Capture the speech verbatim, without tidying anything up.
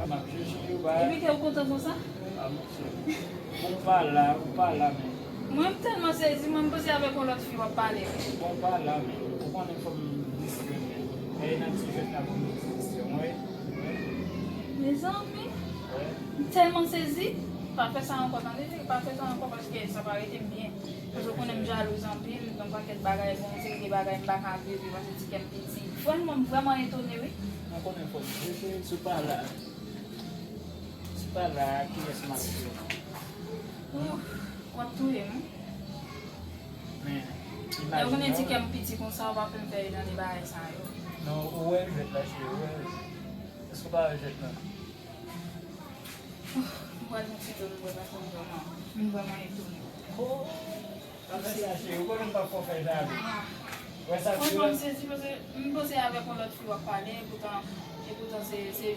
M ap jije yo ba. Epi ke ou kontan konsa? A monchè. Bon, ou pa la, ou pa la, men. Mwen, m tèlman sezi, mwen, m panse avèk yon lòt fi w ap pale. Bon, ou pa la, men. Ou konnen fò m diskrè, men. E nan ti jwèt la pou nou di kesyon, wi. Mezanmi, Wi. M tèlman sezi. Pa fè sa ankò, tande, pa fè sa ankò, paske sa pa rete m byen. Paske ou konnen m jalouz anpil, gen yon pakèt bagay, gen yon seri de bagay m pa ka viv, paske ti kè m piti. Vrèman, m vrèman etone, wi. Mwen konnen fò m jije, si w pa la. Si w pa la, kiyès m ap jije? Ouf, w ap touye m, wi. Men, Lè ou konnen imajine. ti kè m piti konsa, ou pa fè m fè jan de bagay sa yo. Non, ou wè jwèt la, cheri, ou wè. Èske w pa wè jwèt la? M pral yon ti dlo dlo paske m vrèman, m vrèman etone. Oh, pa fè sa, cheri, ou konnen m pa fò fè jalou. Wè sa, Franchman, cheri. M sezi paske m panse avèk yon lòt fi w ap pale, epoutan, epoutan se, se